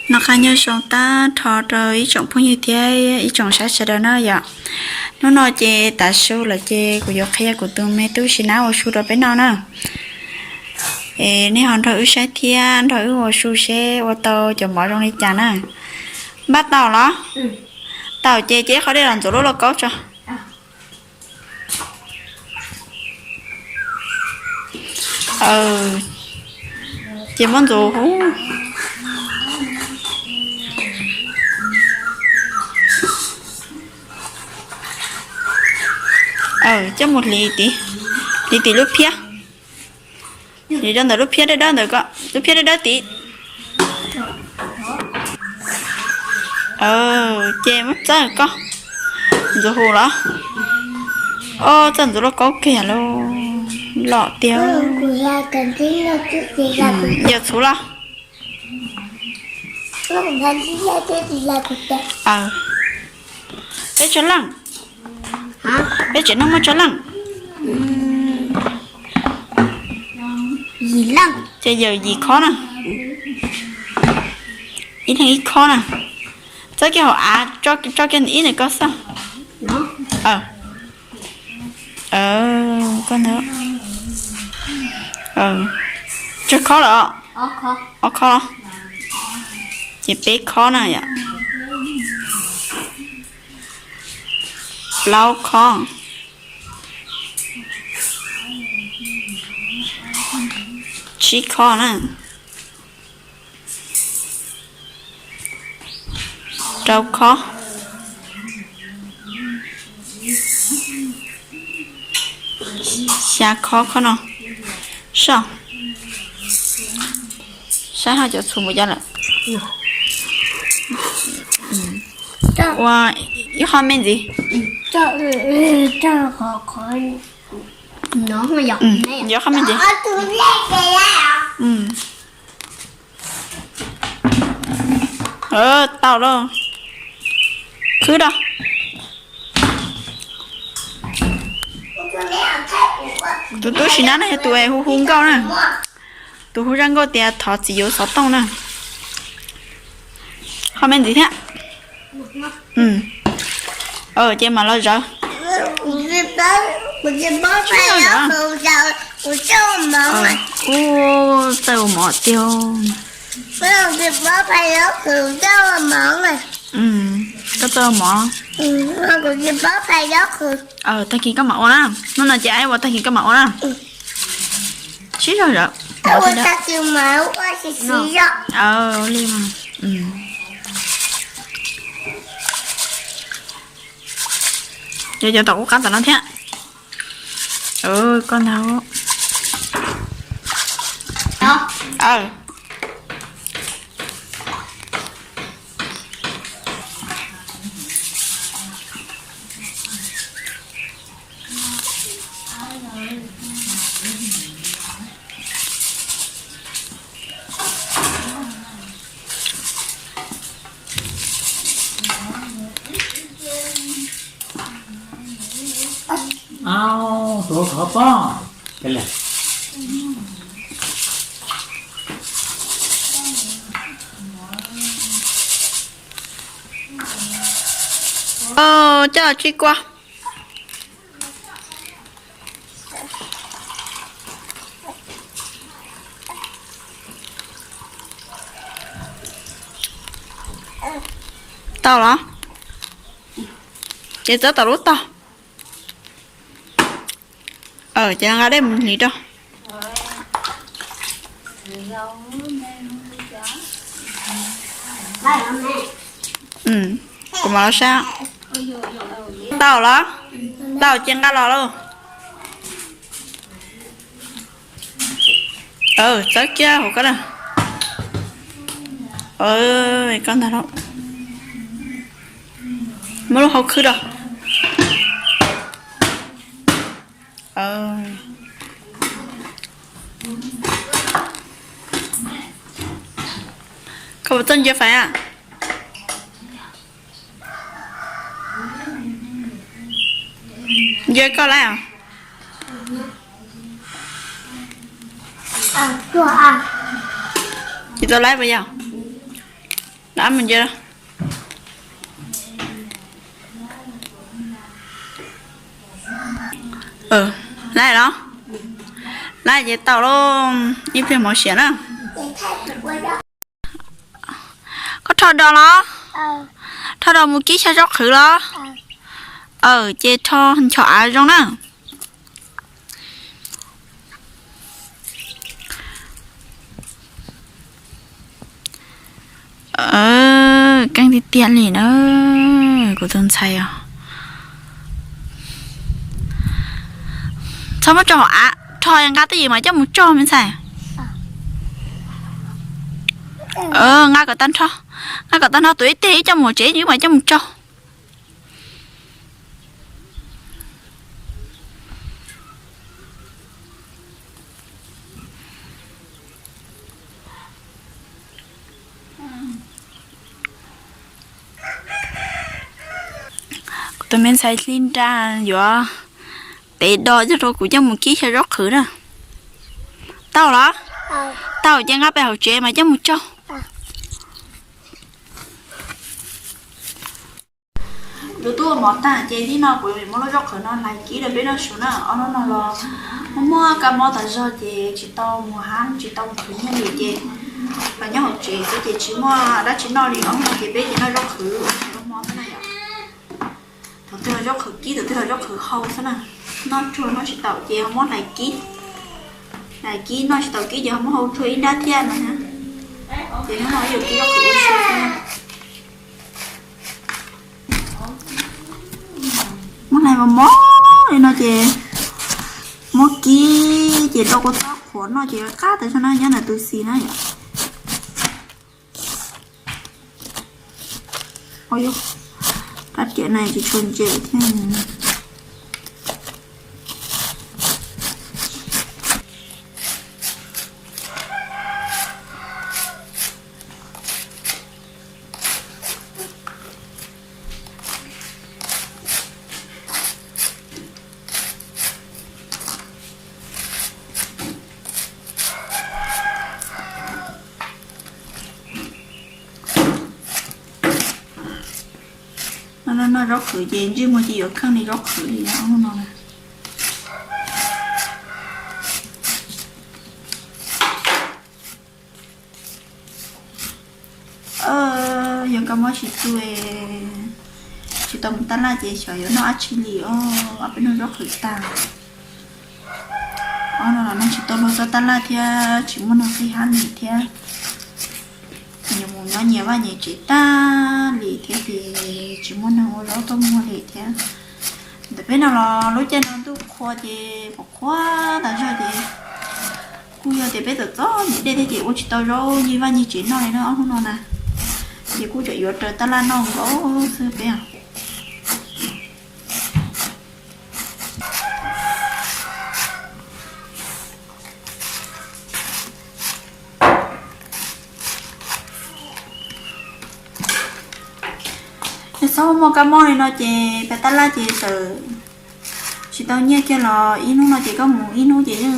Noj qab nyob zoo tag nrho rau ib tsoom phooj ywg thiab ib tsoom saib sawv daws na yom. Hnub no ces tav su lawm ces kuv yuav qhia kuv tus me tub Sis Nab ua su rau peb noj na. Es nej ho nrog wb saib thiab nrog wb ua su seb ua tau cov mov zoo li cas na. Npaj tau los? Tau ces cia ib qho dej los ntxuav lub lauj kaub tso. Ces muab ntxuav huv. Coj mus hliv tim, hliv tim lub phiab. Hliv rau ntawm lub phiab dawb dawb ntawd ko, lub phiab dawb dawb tid. Ces muab txawj koj. Ntxuav huv los? Ob, txawj ntxuav lauj kaub kiag lauj. Lom tiag. Yog txhuv los? Peb tsawg leej? Peb tsev neeg muaj tsawg leej? Ces yawm yim khob na. Ib leeg ib khob na. Txawb kiag hauv av, tso kiag ib ntawm koj xwb. Koj ntawd. Tsawg khob lawm? Ob khob. Ces peb khob na yom. Plaub khob. Tsib khob na. Rau khob. Xya khob khob no. Soj. Saib ho cov txhuv mus cov lawm. Ua ib qho me ntxiv. Yuav qho me ntxiv. Tau lauj. Khwb rau. Tus tub Sis Nab no yog tus hu hu nkauj na. Tus hu zaj nkauj tias thov txiv yuav xov tooj na. Qho me ntxiv thiab. Ces mam los zawv. Ub, txawj ua mov tiag. Koj txawj ua mov. Tag kis koj mam ua na. Hnub no ces aib ua, tag kis koj mam ua na. Sib zog zawv. Li mas. Yog cov tom qub qab tom no thiab. Koj ntag. Tuav khov pob. Coj tsis kua. Tau los? Ces txawb tom lub tog. Ces nqa dej mus hliv rau. Kuv mam los saib. Tau los? Tau ces nqa los lauj. Txawb kiag hauv koj na. Koj ntag lauj. Muab lub hau khwb rau. Koj puas txawj ntsia fais a? Ntsia koj lawm. Tsis tau lawm puas yog? Lab mus nce. Lab los, lab ces tau lauj, ib pliag hmov siav na. Koj rho dos los? Rho dos mus kib xyaw zaub qhwv los? Ces rho nchos av zoo na. Keej tiag tiag li na, kuv tus ntxhais os. Txhob muab tso hauv av, rho nqa twj ywm mas coj mus tso me ntxhais. Nqa kom tag nrho, nqa kom tag nrho, tuav ib teg ib coj mus hauv tsev, ib mas coj mus tso. Kuv tus me ntxhais hli nra yuav tev dos coj rau kuv coj mus kib xyaw zaub qhwv na. Tau los? Tau ces nqa pem hauv tsev mas coj mus tso. Tus tub ua mov tag ces hnub no kuv muab lub zaub qhwv no hlais kib rau peb noj su na. Ob hnub no los muaj muaj kab mob tas zog ces tsis tau mus hab tsis tau mus khwv nyiaj li ces los nyob hauv tsev xwb ces tsis muaj dab tsi noj li. Ob hnub no ces peb ces noj zaub qhwv ua mov xwb na yom. Thaum twg ho zaub qhwv kib, thaum twg ho zaub qhwv hau xwb na. Noj tsuag noj tsis tau ces ho muab hlais kib, hlais kib noj tsis tau kib ces ho muab hau tsuag ib nrab thiab no na. Ces hnub no yuav kib zaub qhwv ua su xwb na. Muab hlais mos mos li no ces muab kib ces rau kua txob qhuav noj ces qab tas zog na, nyob ntawm tus xis na yom. Rab riam na tsis tshua ntse thiab. No, no, no, zaub qhwv ces ntsej muag ces yuav kheej li zaub qhwv li no na. Yog kab mob tsis tu, tsis tau mus tab laj ces xyov yuav noj dab tsi li os, ob peb noj zaub qhwv tag. Ob no los noj tsis tau luag txoj tab laj thiab tsis muaj neeg qhib hab li thiab. Yuav mus nyob nyias vaj nyias tsev tag li thiab ces tsis muaj neeg ua zaub tuaj muag li thiab. Ntawm peb no los lub caij no ntuj qhua ces qhuav qhuav tas zog ces kuj yog tias peb txom txom nyem dej thiab ces ua tsis tau zaub nyias vaj nyias tsev noj li na ob hnub no na. Ces kuj tseem yuav raws tab laj noj nkaus xwb peb. Yog txhob muaj kab mob li no ces peb tab laj ces txawm tsis tau nyiaj kiag los ib hnub no ces koj mus ib hnub ces yeej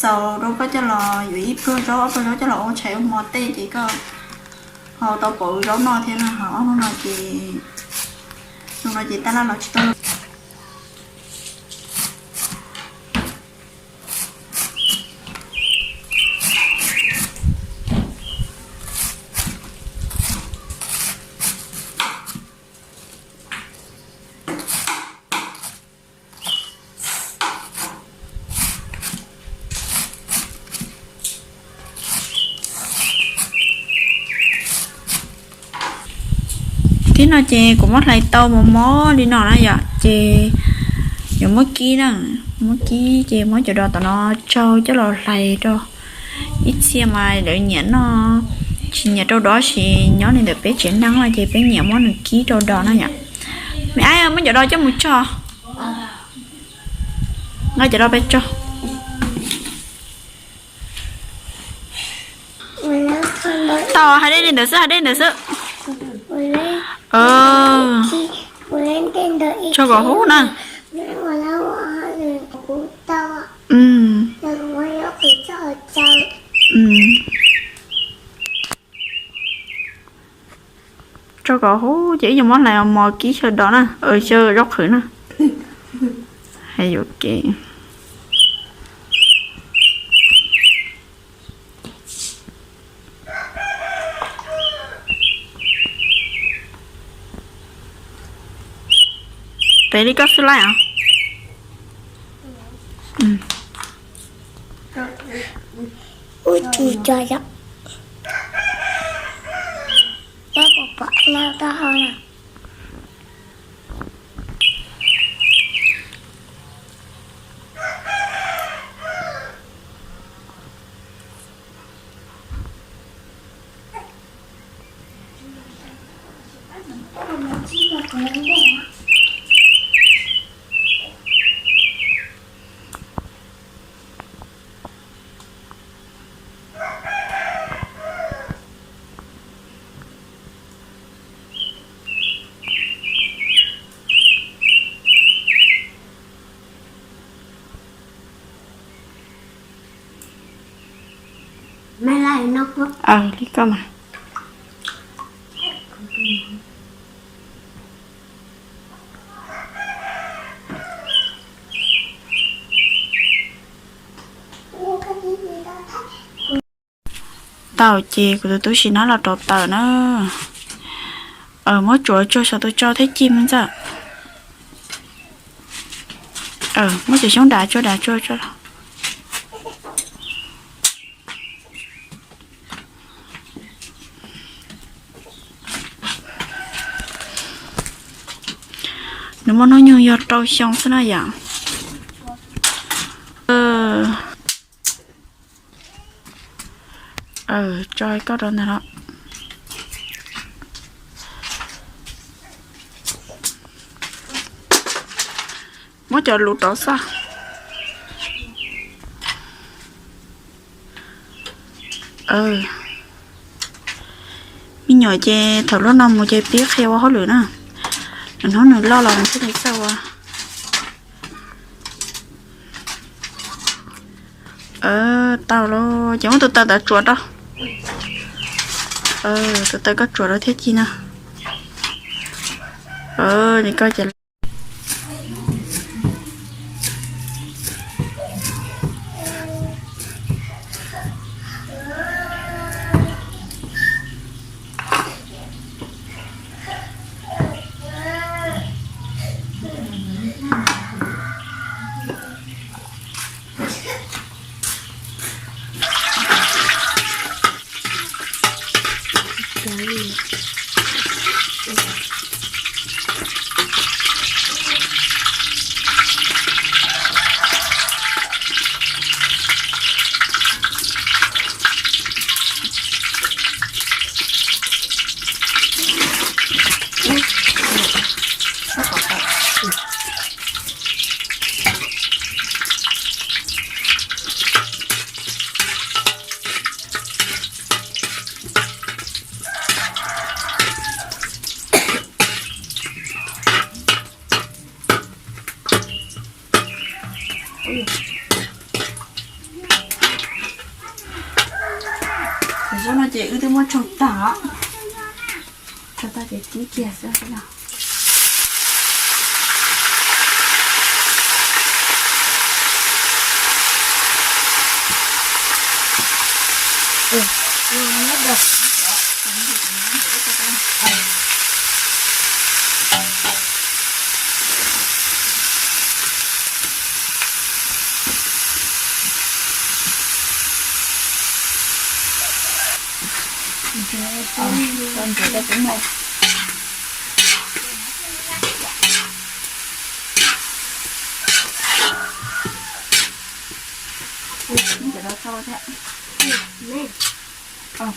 txaus rau koj coj los yuav ib pluag zaub ob pluag zaub coj los ua tshais ua hmo tej ces koj ho tau pauv zaub noj thiab no. Ho ob hnub no ces, hnub no ces tab laj los tsis tau. Thib no ces kuv muab hlais tau mos mos li no na yom, ces yuav muab kib na, muab kib ces muab cov dos tom no tsau coj los hlais rau. Ib txhia mas lawv nyiam noj, tsis nyiam rau dov sis nyob li ntawm peb tsev neeg no ces peb nyiam muab nws kib rau dos na yom. Me ab, muab cov dos coj mus tso, nqa cov dos pem tso. Tau, hais dej li ntawd xwb, hais dej li ntawd xwb. Tso kom huv na. Mm. Mm. Tso kom huv ces ib yuav muab hlais mos kib xyaw dov na, xyaw zaub qhwv na. Hais yuam kev. Pem li koj xwb laij os. Ub, tsis co yom. Peb puas pom noj taub hau na. Aw, li koj mas. Tau ces kuv tus tub sim no los rauv taws na. Muab tsuav tsuag saum tus tsau thiab ci me ntxawm. Muab cov xyoob dav tsuag dav tsuag tsuag. Nws muaj hnub nyoog yog rau xyoo xwb na yom. Tso koj rau ntawd los. Muab cov lus rov xwb. Me nyuam ces thaum lub no mus ces pib qhia ua hauj lwm na. Nws hnub nws loj los nws thiaj li txawj ua. Tau los ces muab tus taws ntawd tsuav rau. Tus taws koj tsuav rau thiab ci no. Koj ces Zaub no ces wb twb muab tsau tag os. Tsau tag ces kib kiag xwb.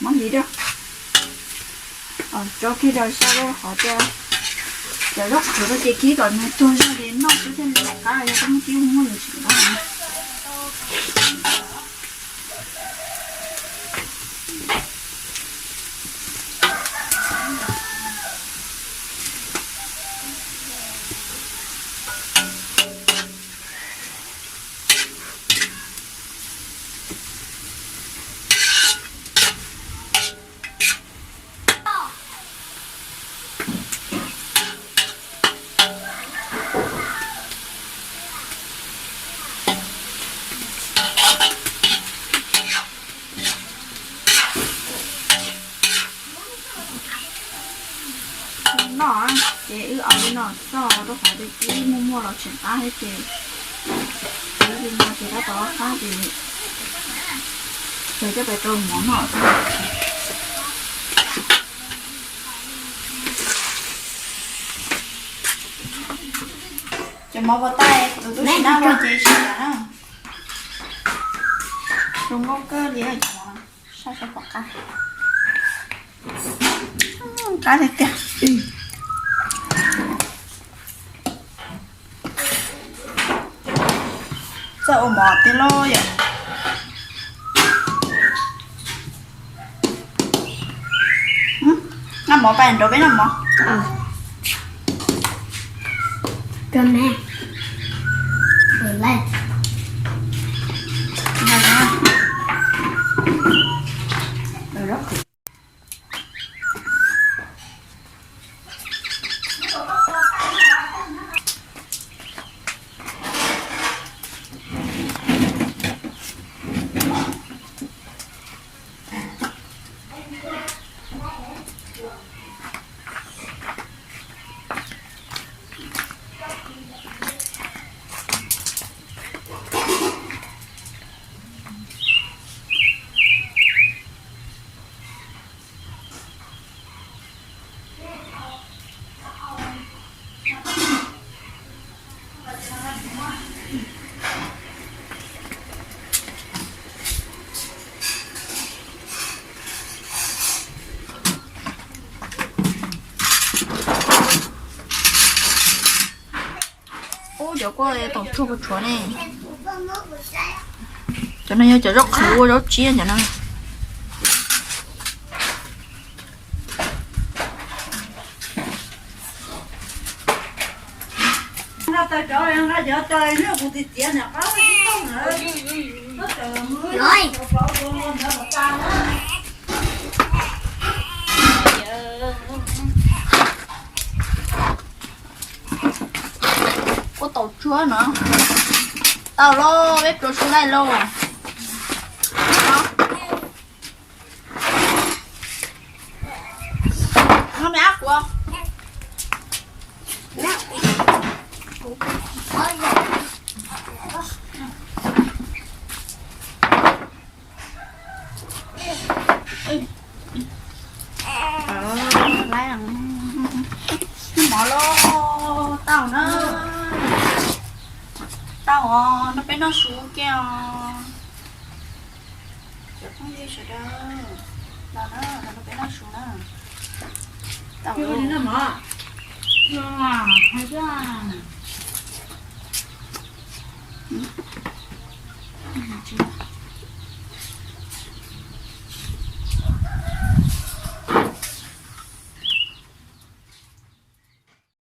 Muab ntxiv rau. Tso kiag rau sab lub qhov tias cov zaub qhwv rau ces kib kom nws tuag zog ces noj xwb thiaj li lawm qab, yog koj muab kib muaj yus tsis noj. Ces wb ua li no txog rau qhov tias ib muaj muaj los tseem qab thiab ces ib li no ces tab tom qab ces ces coj pem rau mov noj. Ces mov puas tau tus tub si nab ua ces sib tham na. Zoo nkauj kawg li, sab sab pom qab. Qab tiag tiag. Txawj ua mov tiag lauj yom. Noj mov pais nrog peb noj mov. Ub, cov kuj tau tsuag puas tshuav ne. Cov no yog cov zaub qhwv ua zaub tsiab cov no. Kuj tau tsuag no. Tau lauj, peb pluas su laij lauj. Mov los tau na. Tau os, no peb noj su kiag os. Cov phooj ywg sawv daws, los na, los nrog peb noj su na. Tau.